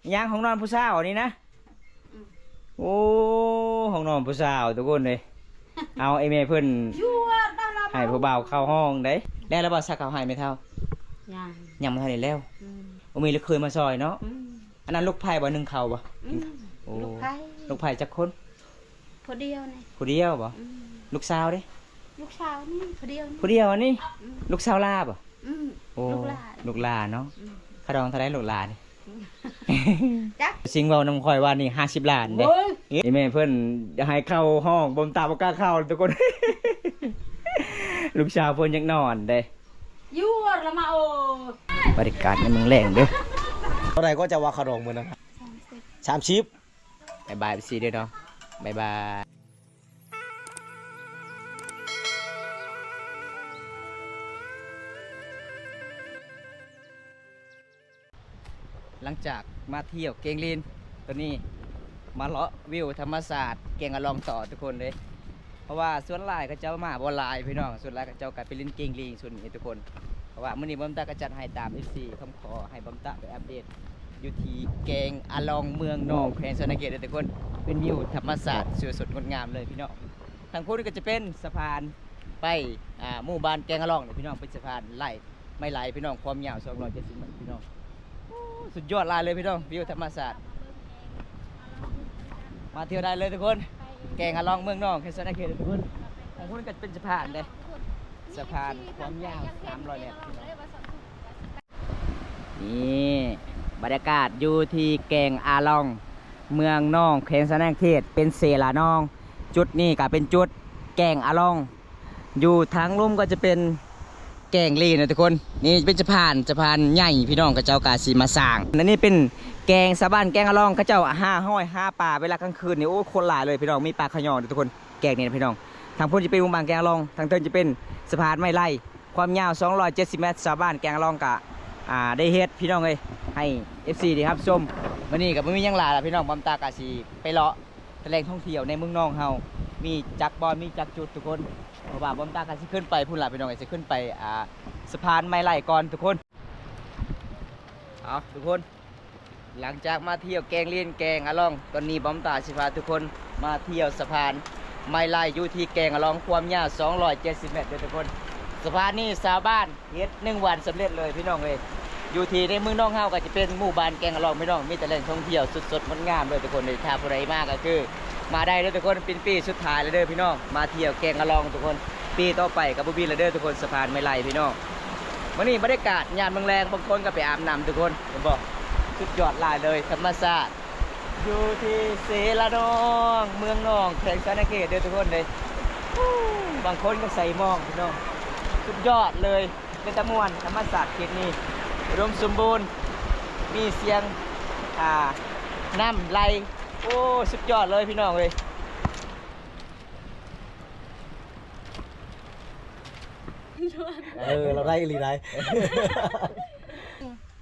ຫຍັງ ຫ້ອງນອນຜູ້ສາວນີ້ນະ? ອືມ ໂອ້ ຫ້ອງນອນຜູ້ສາວທຸກຄົນເອີຍ. ເອົາ ໄອ້ແມ່ເພິ່ນໃຫ້ຜູ້ບ່າວເຂົ້າຫ້ອງເດ້. ແລ້ວລະບໍ່ ຊັກເຂົ້າໃຫ້ແມ່ເຖົ້າ? ຍັງ ຍັງບໍ່ທັນໄດ້ແລ້ວ. ອືມ ບໍ່ມີລູກເຂີຍມາຊ່ອຍເນາະ. ອືມ ອັນນັ້ນລູກໃຜບໍ່ ໜຶ້ງເຂົ້າບໍ່? ອືມ ໂອ້ ລູກໃຜ ລູກໃຜຈັກຄົນ? ຜູ້ດຽວນີ້ ຜູ້ດຽວບໍ່? ອືມ ລູກສາວເດ້? ລູກສາວນີ້ຜູ້ດຽວນີ້ ຜູ້ດຽວອັນນີ້. ອືມ ລູກສາວຫຼ້າບໍ່? ອືມ ໂອ້ ລູກຫຼ້າ ລູກຫຼ້າເນາະ. ອືມ ຄ່າດອງເທົ່າໃດລູກຫຼ້ານີ້? ຈັກ ຊິງເວົ້ານຳຂ້ອຍວ່ານີ້ຫ້າສິບລ້ານເດ້. ໂອ້ຍ ອີ່ແມ່ເພິ່ນຢາກໃຫ້ເຂົ້າຫ້ອງ ບໍ່ຕາບໍ່ກ້າເຂົ້າທຸກຄົນ. ລູກສາວເພິ່ນຢາກນອນເດ້. ຢູ່ລະມາໂອ ບັນຍາກາດໃນເມືອງແລງເດີ້. ເທົ່າໃດກໍຈະວ່າຄ່າດອງມື້ນັ້ນ? ສາມສິບ ສາມສິບ. ບາຍບາຍ ເອັຟຊີ ເດີ້ເນາະ ບາຍບາຍ. ຫຼັງຈາກມາທ່ຽວແກ້ງລີນ ຕອນນີ້ມາເລາະວິວທຳມະຊາດແກ້ງອາລອງຕໍ່ທຸກຄົນເດ້. ເພາະວ່າສ່ວນຫຼາຍເຂົາເຈົ້າມາບໍ່ຫຼາຍພີ່ນ້ອງ, ສ່ວນຫຼາຍເຂົາເຈົ້າກໍໄປຫຼິ້ນແກ້ງລີນສ່ວນນີ້ທຸກຄົນ. ເພາະວ່າມື້ນີ້ບ່າວຕາກໍຈັດໃຫ້ຕາມ ເອັຟຊີ ຄຳຂໍໃຫ້ບ່າວຕາໄປອັບເດດຢູ່ທີ່ແກ້ງອາລອງເມືອງນອງ ແຂວງສະຫວັນນະເຂດເດີ້ທຸກຄົນ. ເປັນວິວທຳມະຊາດສວຍສົດງົດງາມເລີຍພີ່ນ້ອງ. ທາງພຸ້ນກໍຈະເປັນສະພານໄປ ອ່າ ໝູ່ບ້ານແກ້ງອາລອງເດີ້ພີ່ນ້ອງ, ເປັນສະພານໄລ່ ໄມ້ໄຫຼພີ່ນ້ອງ, ຄວາມຍາວສອງຮ້ອຍເຈັດສິບແມັດພີ່ນ້ອງ. ໂອ້ ສຸດຍອດຫຼາຍເລີຍພີ່ນ້ອງ, ວິວທຳມະຊາດ. ມາທ່ຽວໄດ້ເລີຍທຸກຄົນ, ແກ້ງອາລອງເມືອງນອງ ແຂວງສະຫວັນນະເຂດທຸກຄົນ. ທາງພຸ້ນກໍເປັນສະພານເດ້, ສະພານຄວາມຍາວສາມຮ້ອຍແມັດພີ່ນ້ອງ. ນີ້ບັນຍາກາດຢູ່ທີ່ແກ້ງອາລອງ ເມືອງນອງ ແຂວງສະຫວັນນະເຂດ ເປັນເຊລານອງ. ຈຸດນີ້ກໍເປັນຈຸດແກ້ງອາລອງ. ຢູ່ທາງລຸ່ມກໍຈະເປັນແກ້ງລີນເນາະທຸກຄົນ. ນີ້ເປັນສະພານ, ສະພານໃຫຍ່ພີ່ນ້ອງ ເຂົາເຈົ້າກະຊິມາສ້າງ. ອັນນີ້ເປັນແກ້ງຊາວບ້ານແກ້ງອາລອງ ເຂົາເຈົ້າຫາຫອຍຫາປາເວລາກາງຄືນນີ້. ໂອ້ ຄົນຫຼາຍເລີຍພີ່ນ້ອງ, ມີປາຂະຫຍອງເດ້ທຸກຄົນ ແກ້ງນີ້ນະພີ່ນ້ອງ. ທາງພຸ້ນຈະເປັນໝູ່ບ້ານແກ້ງອາລອງ, ທາງເທິງຈະເປັນສະພານໄມ້ໄລ່ ຄວາມຍາວສອງຮ້ອຍເຈັດສິບແມັດ. ຊາວບ້ານແກ້ງອາລອງກະ ອ່າ ໄດ້ເຮັດພີ່ນ້ອງເອີຍ ໃຫ້ ເອັຟຊີ ໄດ້ຮັບຊົມ. ມື້ນີ້ກະບໍ່ມີຫຍັງຫຼາຍລະພີ່ນ້ອງ, ບ່າວຕາກະຊິໄປເລາະ ແຫຼ່ງທ່ອງທ່ຽວໃນເມືອງນອງເຮົາ ມີຈັກບ່ອນ ມີຈັກຈຸດທຸກຄົນ. ເພາະວ່າບ່າວຕາກໍຊິຂຶ້ນໄປພຸ້ນລະພີ່ນ້ອງເອີຍ, ຊິຂຶ້ນໄປ ອ່າ ສະພານໄມ້ໄລ່ກ່ອນທຸກຄົນ. ເອົາທຸກຄົນ, ຫຼັງຈາກມາທ່ຽວແກ້ງລີນແກ້ງອາລອງ, ຕອນນີ້ບ່າວຕາຊິພາທຸກຄົນມາທ່ຽວສະພານໄມ້ໄລ່ ຢູ່ທີ່ແກ້ງອາລອງ, ຄວາມຍາວສອງຮ້ອຍເຈັດສິບແມັດເດີ້ທຸກຄົນ. ສະພານນີ້ຊາວບ້ານ ເຮັດໜຶ່ງວັນສຳເລັດເລີຍພີ່ນ້ອງເອີຍ. ຢູ່ທີ່ໃນເມືອງນອງເຮົາກໍຈະເປັນໝູ່ບ້ານແກ້ງອາລອງພີ່ນ້ອງ, ມີແຕ່ແຫຼ່ງທ່ອງທ່ຽວສຸດສົດງົດງາມເລີຍທຸກຄົນເອີຍ. ຖ້າຜູ້ໃດມາກໍຄືມາໄດ້ເລີຍທຸກຄົນ, ເປັນປີສຸດທ້າຍແລ້ວເດີ້ພີ່ນ້ອງ, ມາທ່ຽວແກ້ງອາລອງທຸກຄົນ. ປີຕໍ່ໄປກໍບໍ່ມີແລ້ວເດີ້ທຸກຄົນ, ສະພານໄມ້ໄລ່ພີ່ນ້ອງ. ມື້ນີ້ບັນຍາກາດຍາມແລງໆ, ບາງຄົນກໍໄປອາບນ້ຳທຸກຄົນ, ເຫັນບໍ່? ສຸດຍອດຫຼາຍເລີຍ ທຳມະຊາດ. ຢູ່ທີ່ເຊລານອງ ເມືອງນອງ ແຂວງສະຫວັນນະເຂດເດີ້ທຸກຄົນເດີ້. ບາງຄົນກໍໃສ່ໝອກພີ່ນ້ອງ, ສຸດຍອດເລີຍ. ເປັນຕາມ່ວນ, ທຳມະຊາດເຂດນີ້ອຸດົມສົມບູນ, ມີສຽງ ອ່າ ນ້ຳໄຫຼ. ໂອ້ ສຸດຍອດເລີຍພີ່ນ້ອງເອີຍ. ເອີ ລາວໄດ້ອີ່ຫຼີໄດ໋.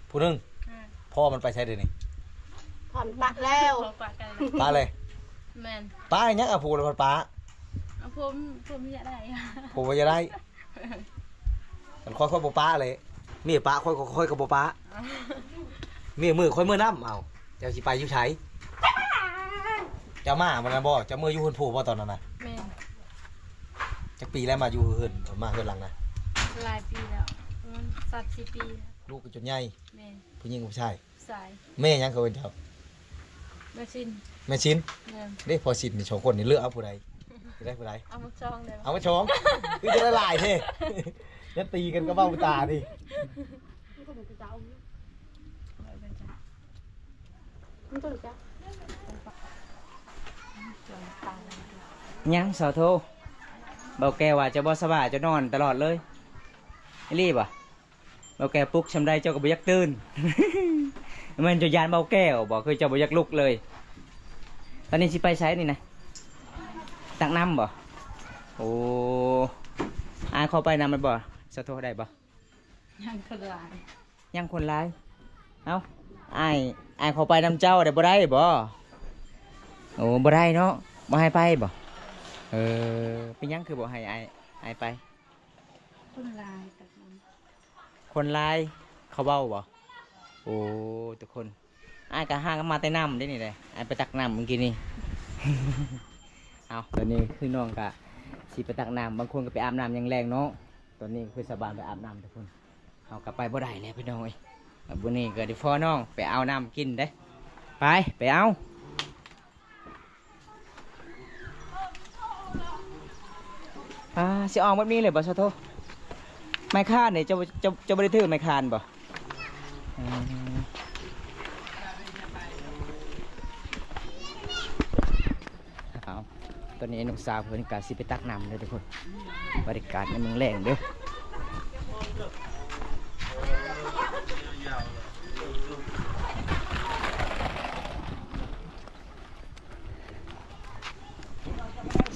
ຜູ້ໜຶ່ງ ອືມ ພໍ່ມັນໄປໃສດຽວນີ້? ພໍ່ປະແລ້ວ. ພໍ່ປະກັນແລ້ວ. ປະເລີຍ? ແມ່ນ. ປະຫຍັງ ເອົາຜົວແລ້ວພັດປະ? ເອົາຜົວ ຜົວເມຍໄດ້. ຜົວເມຍໄດ້. ຄັນຂ້ອຍ ຂ້ອຍບໍ່ປະເລີຍ. ເມຍປະຂ້ອຍ ຂ້ອຍກໍບໍ່ປະ. ເມຍມື້ ຂ້ອຍເມືອນຳ. ເອົາ ເຈົ້າຊິໄປຢູ່ໃສ? ເຈົ້າມາມື້ນັ້ນບໍ່? ເຈົ້າເມືອຢູ່ເຮືອນຜູ້ບໍ່ຕອນນັ້ນນະ? ແມ່ນ. ຈັກປີແລ້ວມາຢູ່ເຮືອນ ມາເຮືອນຫຼັງນະ? ຫຼາຍປີແລ້ວ ປະມານສາມສີ່ປີ. ລູກກໍຈົນໃຫຍ່. ແມ່ນ. ຜູ້ຍິງກັບຜູ້ຊາຍ? ຊາຍ. ແມ່ຫຍັງເຂົາເອີ້ນເຈົ້າ? ແມ່ຊິນ. ແມ່ຊິນ. ແມ່ນ. ເດ້ ພໍ່ຊິນນີ້ ສອງຄົນນີ້ເລືອກເອົາຜູ້ໃດ? ຊິໄດ້ຜູ້ໃດ? ເອົາໝົດສອງເດ້. ເອົາໝົດສອງ? ຄືຈະໄດ້ຫຼາຍແທ້. ຍັງຕີກັນກັບເວົ້າຕານີ້. ຍັງ ສາວໂທ ເບົາແກ້ວວ່າເຈົ້າບໍ່ສະບາຍ ເຈົ້ານອນຕະຫຼອດເລີຍ ອີ່ຫຼີບໍ່? ເບົາແກ້ວປຸກຊ່ຳໃດເຈົ້າກໍບໍ່ຢາກຕື່ນ. ແມ່ນເຈົ້າຢ້ານເບົາແກ້ວບໍ່? ຄືເຈົ້າບໍ່ຢາກລຸກເລີຍ. ຕອນນີ້ຊິໄປໃສນີ້ນະ? ຕັກນ້ຳບໍ່? ໂອ້ ອ້າຍຂໍໄປນຳໄດ້ບໍ່? ສາວໂທ ໄດ້ບໍ່? ຍັງຄົນຫຼາຍ ຍັງຄົນຫຼາຍ. ເອົ້າ ອ້າຍ ອ້າຍຂໍໄປນຳເຈົ້າໄດ້ບໍ່? ບໍ່ໄດ້ບໍ່? ໂອ້ ບໍ່ໄດ້ເນາະ, ບໍ່ໃຫ້ໄປບໍ່? ເອີ ເປັນຫຍັງຄືບໍ່ໃຫ້ອ້າຍ ອ້າຍໄປ? ຄົນຫຼາຍ. ຄົນຫຼາຍ ເຂົາເວົ້າບໍ່? ໂອ້ ທຸກຄົນ ອ້າຍກໍຫາກັນມາແຕ່ນ້ຳເດ້ນີ້ເດ້ ອ້າຍໄປຕັກນ້ຳມື້ກີ້ນີ້. ເອົາ ຕອນນີ້ຄືນ້ອງກະຊິໄປຕັກນ້ຳ ບາງຄົນກໍໄປອາບນ້ຳຍາມແລງເນາະ. ຕອນນີ້ຄືຊາວບ້ານໄປອາບນ້ຳທຸກຄົນ ເຮົາກໍໄປບໍ່ໄດ້ແລ້ວພີ່ນ້ອງເອີຍ. ມື້ນີ້ກໍໄດ້ພໍນ້ອງໄປເອົານ້ຳກິນເດ້ ໄປ ໄປເອົາ. ອ່າ ຊິອອກແບບນີ້ເລີຍບໍ່ ສາໂທ? ໄມ້ຄານນີ້ ເຈົ້າ ເຈົ້າ ເຈົ້າບໍ່ໄດ້ຖືໄມ້ຄານບໍ່? ອືມ ເອົາ ຕອນນີ້ນ້ອງສາວເພິ່ນກະຊິໄປຕັກນ້ຳເດີທຸກຄົນ ບັນຍາກາດຍາມແລງເດີ.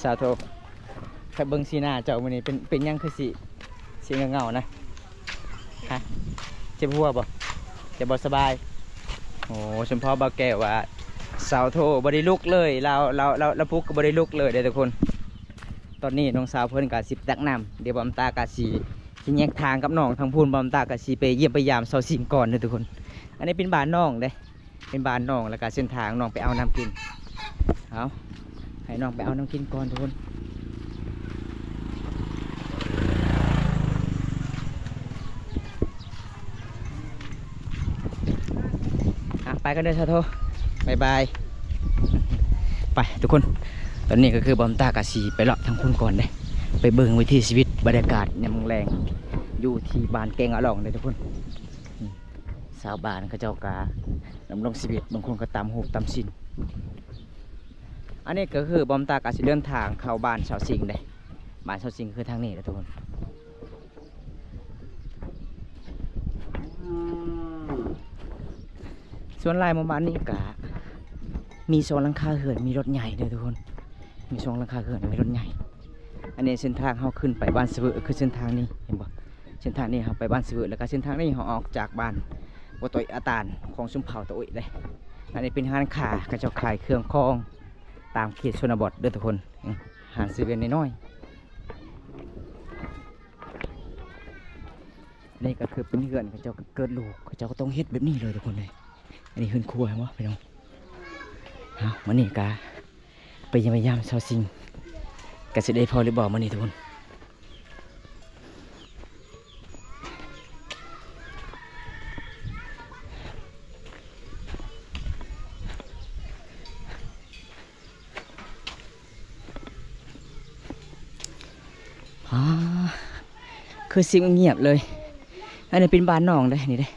ສາໂທ ຂ້ອຍເບິ່ງສີໜ້າເຈົ້າມື້ນີ້ ເປັນ ເປັນຫຍັງຄືຊິ ຊິເຫງົາໆນະ? ຮະ? ເຈັບຫົວບໍ່? ຈະບໍ່ສະບາຍ? ໂອ້ ສົມພໍບໍ່ແກ້ວວ່າ ສາວໂທບໍ່ໄດ້ລຸກເລີຍ ລາວ ລາວ ລາວ ລາວປຸກກໍບໍ່ໄດ້ລຸກເລີຍເດ້ທຸກຄົນ. ຕອນນີ້ນ້ອງສາວເພິ່ນກໍຊິໄປຕັກນ້ຳ ດຽວບ່າວຕາກໍຊິ ຊິແຍກທາງກັບນ້ອງທາງພຸ້ນ ບ່າວຕາກໍຊິໄປຢ້ຽມໄປຢາມສາວສິງກ່ອນເດີທຸກຄົນ. ອັນນີ້ເປັນບ້ານນ້ອງເດ້ ເປັນບ້ານນ້ອງ ແລ້ວກະເສັ້ນທາງນ້ອງໄປເອົານ້ຳກິນ. ເອົາ ໃຫ້ນ້ອງໄປເອົານ້ຳກິນກ່ອນທຸກຄົນ. ອ່ະ ໄປກັນເດີສາໂທ ບາຍບາຍ. ໄປທຸກຄົນ ຕອນນີ້ກໍຄືບ່າວຕາກະຊິໄປເລາະທາງພຸ້ນກ່ອນເດ້ ໄປເບິ່ງວິຖີຊີວິດ ບັນຍາກາດຍາມແລງຢູ່ທີ່ບ້ານແກ້ງອະຫຼອງເດ້ທຸກຄົນ. ຊາວບ້ານເຂົາເຈົ້າກະດຳລົງຊີວິດ ບາງຄົນກໍຕຳຮູບຕຳສິນ. ອັນນີ້ກໍຄືບ່າວຕາກະຊິເດີນທາງເຂົ້າບ້ານສາວສິງເດ້ ບ້ານສາວສິງຄືທາງນີ້ເດ້ທຸກຄົນ. ສ່ວນຫຼາຍໝູ່ບ້ານນີ້ກະມີສອງຫຼັງຄາເຮືອນ ມີລົດໃຫຍ່ເດ້ທຸກຄົນ ມີສອງຫຼັງຄາເຮືອນ ມີລົດໃຫຍ່. ອັນນີ້ເສັ້ນທາງເຮົາຂຶ້ນໄປບ້ານສະເວີ ຄືເສັ້ນທາງນີ້ ເຫັນບໍ່? ເສັ້ນທາງນີ້ເຮົາໄປບ້ານສະເວີ ແລ້ວກໍເສັ້ນທາງນີ້ເຮົາອອກຈາກບ້ານບໍ່ຕົຍອາຕານ ຂອງຊົນເຜົ່າຕະໂອ້ຍເດ້. ອັນນີ້ເປັນຮ້ານຄ້າ ເຂົາເຈົ້າຂາຍເຄື່ອງຂອງຕາມເຂດຊົນນະບົດເດີທຸກຄົນ. ອື ຮ້ານເຊເວັ່ນນ້ອຍໆ. ນີ້ກໍຄືເປັນເຮືອນ ເຂົາເຈົ້າກໍເກີດລູກ ເຂົາເຈົ້າກໍຕ້ອງເຮັດແບບນີ້ເລີຍທຸກຄົນເອີຍ. ອັນນີ້ເຮືອນຄົວເຫັນບໍ່ພີ່ນ້ອງ? ເອົາ ມື້ນີ້ກະໄປຢ້ຽມໄປຢາມສາວສິງ ກະຊິໄດ້ພໍຫຼືບໍ່ມື້ນີ້ທຸກຄົນ? ອາ ຄືຊິງຽບເລີຍ. ອັນນີ້ເປັນບ້ານນ້ອງເດ້ ນີ້ເດ້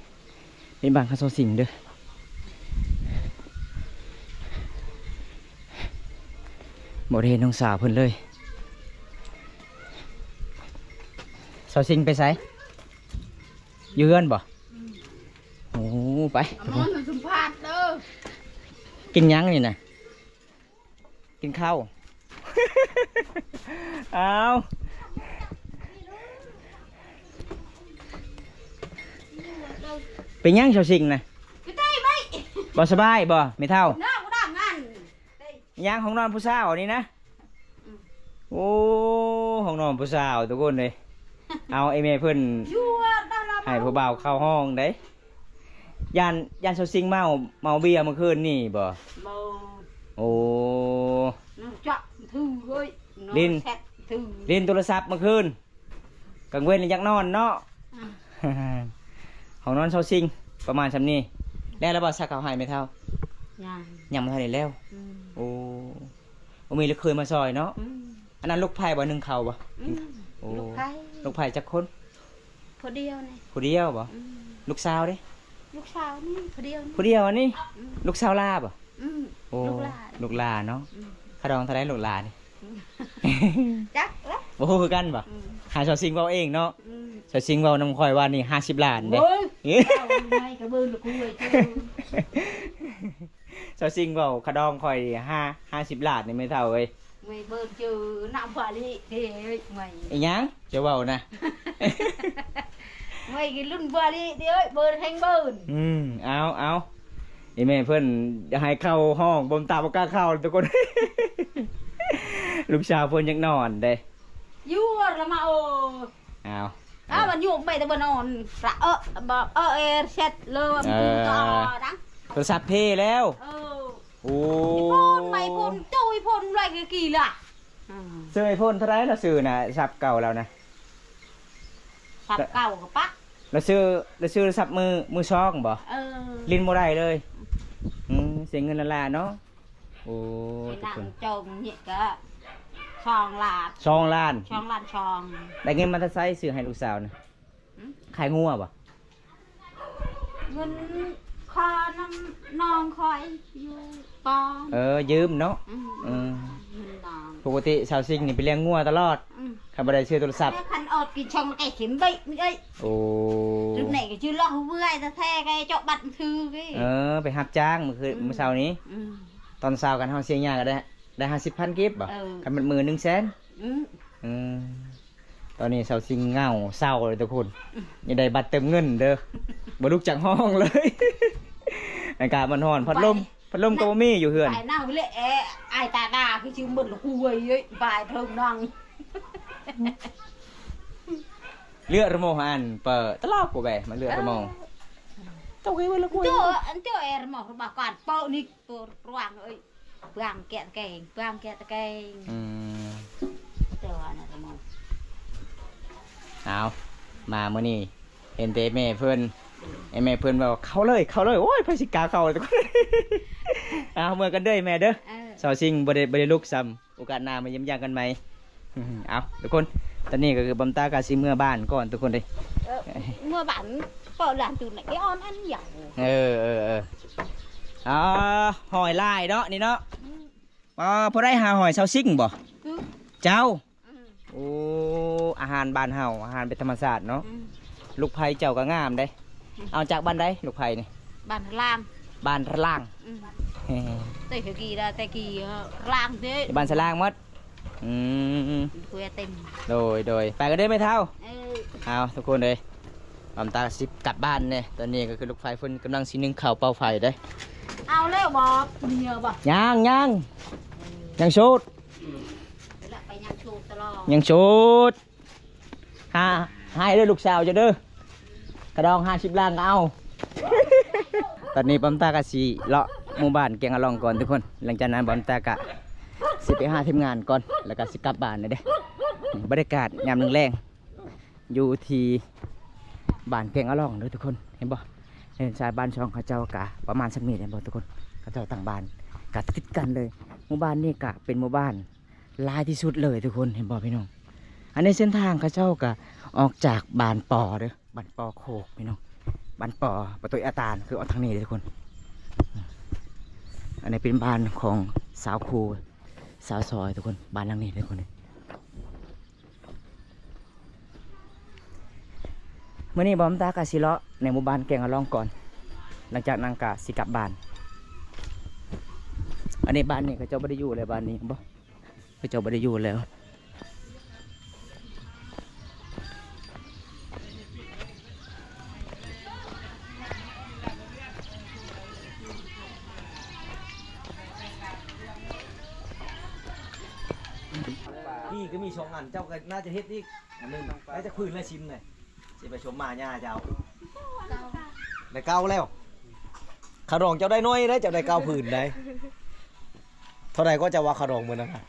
ເປັນບ້ານຂອງສາວສິງເດີ. ບໍ່ໄດ້ເຫັນນ້ອງສາວເພິ່ນເລີຍ. ສາວສິງໄປໃສ? ຢູ່ເຮືອນບໍ່? ອືມ ໂອ້ ໄປ ເອົາມານຳສຳພາດເດີ. ກິນຫຍັງນີ້ນະ? ກິນເຂົ້າ. ອ້າວ ເປັນຫຍັງສາວສິງນະ? ບໍ່ສະບາຍບໍ່ແມ່ເຖົ້າ? ຫຍັງ ຫ້ອງນອນຜູ້ສາວນີ້ນະ? ອືມ ໂອ້ ຫ້ອງນອນຜູ້ສາວທຸກຄົນເອີຍ. ເອົາ ໄອ້ແມ່ເພິ່ນໃຫ້ຜູ້ບ່າວເຂົ້າຫ້ອງເດ້. ຢ້ານ ຢ້ານສາວສິງເມົາ ເມົາເບຍມື້ຄືນນີ້ບໍ່? ບໍ່. ໂອ້ ຫຼິ້ນ ຫຼິ້ນໂທລະສັບມື້ຄືນ ກາງເວັນຢາກນອນເນາະ. ອືມ ຫ້ອງນອນສາວສິງປະມານສ່ຳນີ້. ແລ້ວລະບໍ່ ຊັກເຂົ້າໃຫ້ແມ່ເຖົ້າ? ຍັງ ຍັງບໍ່ທັນໄດ້ແລ້ວ. ອືມ ໂອ້ ບໍ່ມີລູກເຂີຍມາຊ່ອຍເນາະ. ອືມ ອັນນັ້ນລູກໃຜບໍ່ ໜຶ້ງເຂົ້າບໍ່? ອືມ ໂອ້ ລູກໃຜ ລູກໃຜຈັກຄົນ? ຜູ້ດຽວນີ້. ຜູ້ດຽວບໍ່? ອືມ ລູກສາວເດ້? ລູກສາວນີ້ຜູ້ດຽວນີ້. ຜູ້ດຽວອັນນີ້? ອືມ ລູກສາວຫຼ້າບໍ່? ອືມ ໂອ້ ລູກຫຼ້າ ລູກຫຼ້າເນາະ. ອືມ ຄ່າດອງເທົ່າໃດລູກຫຼ້ານີ້? ອືມ ຈັກລະ ບໍ່ຮູ້ຄືກັນບໍ່? ອືມ ໃຫ້ສາວສິງເວົ້າເອງເນາະ. ອືມ ສາວສິງເວົ້ານຳຂ້ອຍວ່ານີ້ຫ້າສິບລ້ານເດ້. ໂອ້ຍ ເວົ້າໃຫຍ່ກະເບິ່ງລະກູເວີຍ. ສາວສິງເວົ້າຄ່າດອງຂ້ອຍຫ້າ ຫ້າສິບລ້ານນີ້ແມ່ເຖົ້າເອີຍ. ເວີຍ ເບິ່ງຈື່ນຳພາລີເດ້ເວີຍ. ອີຫຍັງ ຈະເວົ້ານະ? ເວີຍ ລຸ້ນພາລີເດ້ເວີຍ ເບິ່ງແຮງເບິ່ງ. ອືມ ເອົາ ເອົາ ອີແມ່ເພິ່ນໃຫ້ເຂົ້າຫ້ອງ ບໍ່ຕາບໍ່ກ້າເຂົ້າທຸກຄົນ. ລູກສາວເພິ່ນຢາກນອນເດ້. ຢູ່ລະມາໂອ. ອ້າວ ອ້າວ ມັນຢູ່ໄປແຕ່ບໍ່ນອນ ລະເອີ ບໍ່ເອີ ເອີ ເຊັດເລີ ມັນ ເອີ ຢູ່ຕໍ່ນະ. ໂທລະສັບເພແລ້ວ. ເອີ ໂອ້ ໄອໂຟນ ໄອໂຟນ ຕູ້ໄອໂຟນໄວຄືກີລະ. ອືມ ຊື້ໄອໂຟນເທົ່າໃດລະຊື້ນະ ສັບເກົ່າລາວນະ? ສັບເກົ່າກໍປະ ລະຊື້ ລະຊື້ສັບມື ມືສອງບໍ່? ເອີ ຫຼິ້ນບໍ່ໄດ້ເລີຍ. ອືມ ເສຍເງິນລ້າໆເນາະ. ໂອ້ ໄອ້ນາງຈົມນີ້ກໍສອງລ້ານ ສອງລ້ານ ສອງລ້ານສອງ. ໄດ້ເງິນມາແຕ່ໃສຊື້ໃຫ້ລູກສາວນະ? ຫືມ? ຂາຍງົວບໍ່? ເງິນຂໍນຳນ້ອງຂ້ອຍຢູ່ປອມ. ເອີ ຢືມເນາະ. ອືມ ເອີ ຢືມນ້ອງ. ປົກກະຕິສາວຊິງນີ້ໄປລ້ຽງງົວຕະຫຼອດ. ອືມ ຄັນບໍ່ໄດ້ຊື້ໂທລະສັບ ແລ້ວຄັນອອດກິນຊ່ອງແກກິນເບີນີ້ເອີຍ. ໂອ້ ຈຸດນີ້ກໍຈື່ລອກເວຍແທ້ໆ ແກເຈາະບັດຖືກ. ເອີ ໄປຮັບຈ້າງມື້ຄືນ ອືມ ມື້ເຊົ້ານີ້. ອືມ ຕອນເຊົ້າກັນເຮົາເສຍຫຍ້າກໍໄດ້ ໄດ້ຫ້າສິບພັນກີບບໍ່? ເອີ ຄັນມັນມື້ໜຶ່ງແສນ. ອືມ ອືມ ຕອນນີ້ສາວຊິງເຫງົາເສົ້າເລີຍທຸກຄົນ. ອືມ ຍັງໄດ້ບັດເຕີມເງິນເດີ ບໍ່ລຸກຈາກຫ້ອງເລີຍ. ອາກາດມັນຮ້ອນ ພັດລົມ ໄປ ພັດລົມກໍບໍ່ມີຢູ່ເຮືອນ. ໄປນຳເລີຍ ເອ ອາຍຕາດາຄືຊິເໝິດລະຫວຍເອີຍ ບາຍເທີງນັ່ງ. ເລືອດຣະໂມຫັ້ນເປີຕະຫຼອກກູແບ ມາເລືອດຣະໂມ. ເອີ ໂຕເກເວລະກູ ໂຕ ອັນໂຕເອຣະໂມບາການເປີນີ້ ໂຕຣວງເອີຍ ບາງແກະຕະແກງ ບາງແກະຕະແກງ. ອືມ ແຕ່ວ່ານະ ເອົາ ມາມື້ນີ້ເຫັນແຕ່ແມ່ເພິ່ນ ອືມ ໄອ້ແມ່ເພິ່ນວ່າ ເຂົ້າເລີຍ ເຂົ້າເລີຍ. ໂອ້ຍ ໃຜຊິກ້າເຂົ້າ. ເອົາ ເມືອກັນເດີແມ່ເດີ. ເອີ ສາວຊິງບໍ່ໄດ້ ບໍ່ໄດ້ລຸກຊ້ຳ. ໂອກາດໜ້າມາຢ້ຽມຢາມກັນໃໝ່. ເອົາ ທຸກຄົນ ຕອນນີ້ກໍຄືບອມຕາກໍຊິເມືອບ້ານກ່ອນທຸກຄົນເດ້. ເອີ ເມືອບ້ານ ເປີດລານຕູນໄດ້ອອມອັນຫຍັງ. ເອີ ເອີ ເອີ ອ່າ ຫອຍຫຼາຍເນາະນີ້ເນາະ. ອືມ ອ່າ ຜູ້ໃດຫາຫອຍ ສາວຊິງບໍ່? ຄື ເຈົ້າ. ອືມ ໂອ້ ອາຫານບ້ານເຮົາ ອາຫານເປັນທຳມະຊາດເນາະ. ອືມ ລູກໄຜ່ເຈົ້າກໍງາມເດ້. ອືມ ເອົາຈາກບ້ານໃດລູກໄຜ່ນີ້? ບ້ານລາງ ບ້ານລາງ. ອືມ ເອີ ແຕ່ກີ້ລະ ແຕ່ກີ້ລາງເດ້ ບ້ານສະລາງໝົດ. ອືມ ເພື່ອເຕັມ. ໂດຍ ໂດຍ ໄປກັນເດີແມ່ເຖົ້າ. ເອີ ເອົາ ທຸກຄົນເອີຍ ບອມຕາຊິກັບບ້ານແດ່. ຕອນນີ້ກໍຄືລູກໄຟເພິ່ນກຳລັງຊິໜຶ້ງເຂົ້າເປົ່າໄຟເດ້. ເອົາແລ້ວບໍ່? ເໝືອບໍ່? ຍັງ ຍັງ ຍັງໂສດ ແລ້ວໄປຍັງໂສດຕະຫຼອດ ຍັງໂສດ. ຫາ ໃຫ້ເດີລູກສາວເຈົ້າເດີ ກະດອງຫ້າສິບລ້ານກໍເອົາ. ຕອນນີ້ບອມຕາກໍຊິເລາະໝູ່ບ້ານແກງອະລ່ອງກ່ອນທຸກຄົນ. ຫຼັງຈາກນັ້ນບອມຕາກໍຊິໄປຫາທີມງານກ່ອນ ແລ້ວກໍຊິກັບບ້ານເລີຍເດ້. ບັນຍາກາດຍາມແລງໆ ຢູ່ທີ່ບ້ານແກງອະລ່ອງເດີທຸກຄົນ. ເຫັນບໍ່? ເຫັນຊາຍບ້ານຊ່ອງເຂົາເຈົ້າກະປະມານສ່ຳນີ້ ເຫັນບໍ່ທຸກຄົນ? ເຂົາເຈົ້າຕັ້ງບ້ານກະຕິດກັນເລີຍ. ໝູ່ບ້ານນີ້ກະເປັນໝູ່ບ້ານຫຼາຍທີ່ສຸດເລີຍທຸກຄົນ ເຫັນບໍ່ພີ່ນ້ອງ? ອັນນີ້ເສັ້ນທາງເຂົາເຈົ້າກະອອກຈາກບ້ານປໍເດີ ບ້ານປໍໂຄກພີ່ນ້ອງ ບ້ານປໍ ປະຕູອາຕານ ຄືອອກທາງນີ້ເດີທຸກຄົນ. ອັນນີ້ເປັນບ້ານຂອງສາວຄູ ສາວຊອຍທຸກຄົນ ບ້ານຫຼັງນີ້ທຸກຄົນ. ມື້ນີ້ບອມຕາກະຊິເລາະໃນໝູ່ບ້ານແກງອະລ່ອງກ່ອນ ຫຼັງຈາກນັ້ນກະຊິກັບບ້ານ. ອັນນີ້ບ້ານນີ້ເຂົາເຈົ້າບໍ່ໄດ້ຢູ່ແລ້ວ ບ້ານນີ້ບໍ່ ເຂົາເຈົ້າບໍ່ໄດ້ຢູ່ແລ້ວ. ທີ່ກໍມີສອງອັນ ເຈົ້າກໍໜ້າຈະເຮັດອີກອັນໜຶ່ງ. ໄດ້ຈັກຜືນລະ ຊິນນະ ຊິໄປຊົມໝ້າຍ່າເຈົ້າ? ໄດ້ເກົ້າແລ້ວ. ຂະດອງເຈົ້າໄດ້ໜ້ອຍໄດ໋ ເຈົ້າໄດ້ເກົ້າຜືນໄດ໋. ເທົ່າໃດກໍເຈົ້າວ່າຂະດອງມື້ນັ້ນນະ?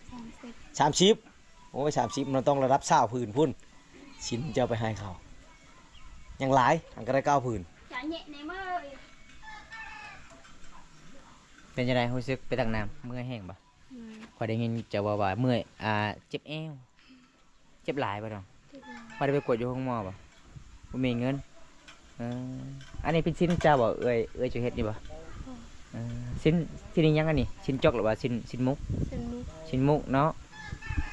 ສາມສິບ ສາມສິບ. ໂອ້ຍ ສາມສິບ ມັນຕ້ອງລະດັບຊາວຜືນພຸ້ນ ຊິນເຈົ້າໄປໃຫ້ເຂົາ ຍັງຫຼາຍ ຫາກະໄດ້ເກົ້າຜືນ. ເປັນຈັ່ງໃດ ຮູ້ສຶກໄປຕັກນ້ຳ ເມື່ອຍແຮງບໍ່? ອືມ ຂ້ອຍໄດ້ຍິນເຈົ້າເວົ້າວ່າເມື່ອຍ ອ່າ ເຈັບແອວ ເຈັບຫຼາຍບໍ່ນ້ອງ? ເຈັບຫຼາຍ. ບໍ່ໄດ້ໄປກວດຢູ່ໂຮງໝໍບໍ່? ບໍ່ມີເງິນ. ເອີ ອັນນີ້ເປັນຊິນເຈົ້າບໍ່? ເອື້ອຍ ເອື້ອຍເຈົ້າເຮັດນີ້ບໍ່? ເອີ ຊິນ ຊິນອີຫຍັງອັນນີ້? ຊິນຈົກ ຫຼືວ່າຊິນ ຊິນໝູກ? ຊິນໝູກ. ຊິນໝູກເນາະ.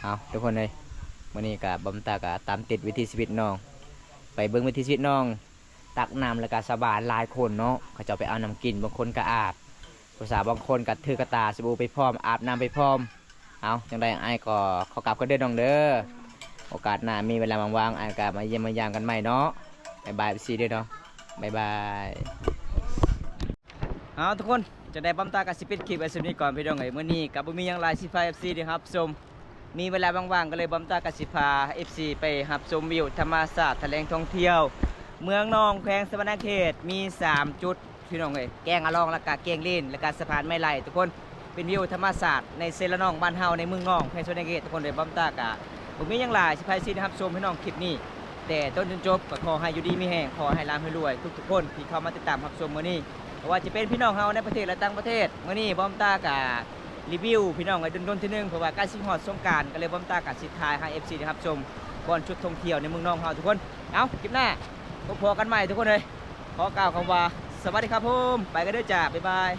ເອົາ ທຸກຄົນເອີຍ ມື້ນີ້ກະບອມຕາກະຕາມຕິດວິຖີຊີວິດນ້ອງ ໄປເບິ່ງວິຖີຊີວິດນ້ອງ ຕັກນ້ຳ ແລ້ວກະຊາວບ້ານຫຼາຍຄົນເນາະ ເຂົາເຈົ້າໄປເອົານ້ຳກິນ ບາງຄົນກະອາບ ຜູ້ສາວບາງຄົນກໍຖືກະຕ່າສະບູໄປພ້ອມ ອາບນ້ຳໄປພ້ອມ. ເອົາ ຈັ່ງໃດອ້າຍກໍຂໍກັບກ່ອນເດີນ້ອງເດີ. ໂອກາດໜ້າມີເວລາວ່າງໆ ອ້າຍກໍມາຢ້ຽມມາຢາມກັນໃໝ່ເນາະ. ບາຍບາຍ ເອັຟຊີ ເດີເນາະ. ບາຍບາຍ. ເອົາ ທຸກຄົນ ຈັ່ງໃດບອມຕາກໍຊິປິດຄລິບໄວ້ສ່ຳນີ້ກ່ອນພີ່ນ້ອງເອີຍ. ມື້ນີ້ກໍບໍ່ມີຫຍັງຫຼາຍ ຊິພາ ເອັຟຊີ ໄດ້ຮັບຊົມ. ມີເວລາວ່າງໆ ກໍເລີຍບອມຕາກໍຊິພາ ເອັຟຊີ ໄປຮັບຊົມວິວທຳມະຊາດ ຖະແຫຼງທ່ອງທ່ຽວເມືອງນອງ ແຂວງສະຫວັນນະເຂດ. ມີສາມຈຸດ ພີ່ນ້ອງເອີຍ ແກ້ງອາລອງ ແລ້ວກະແກ້ງເລນ ແລ້ວກະສະພານໄມ້ໄຫຼທຸກຄົນ ເປັນວິວທຳມະຊາດໃນເຊລະນອງ ບ້ານເຮົາໃນເມືອງນອງ ແຂວງສະຫວັນນະເຂດທຸກຄົນເອີຍ. ບ່າວບຸນຕາກະບໍ່ມີຫຍັງຫຼາຍ ຊິພາເອັຟຊີໄດ້ຮັບຊົມພີ່ນ້ອງຄລິບນີ້ ແຕ່ຕົ້ນຈົນຈົບ ກໍຂໍໃຫ້ຢູ່ດີມີແຮງ ຂໍໃຫ້ລ່ຳໃຫ້ລວຍທຸກໆຄົນທີ່ເຂົ້າມາຕິດຕາມຮັບຊົມມື້ນີ້ ບໍ່ວ່າຈະເປັນພີ່ນ້ອງເຮົາໃນປະເທດ ແລະ ຕ່າງປະເທດ. ມື້ນີ້ບ່າວບຸນຕາກະ ຣີວິວພີ່ນ້ອງເອີຍ ດົນໆເທື່ອໜຶ່ງ ເພາະວ່າໃກ້ຊິຮອດສົງການ ກໍເລີຍບ່າວບຸນຕາກະຊິຖ່າຍໃຫ້ເອັຟຊີໄດ້ຮັບຊົມ ບ່ອນຈຸດທ່ອງທ່ຽວໃນເມືອງນອງເຮົາທຸກຄົນ. ເອົ້າ ຄລິບໜ້າພົບພໍ້ກັນໃໝ່ທຸກຄົນເອີຍ ຂໍກ່າວຄຳວ່າ ສະຫວັດດີຄັບຜົມ ໄປກັນເດີຈ້າ ບາຍບາຍ.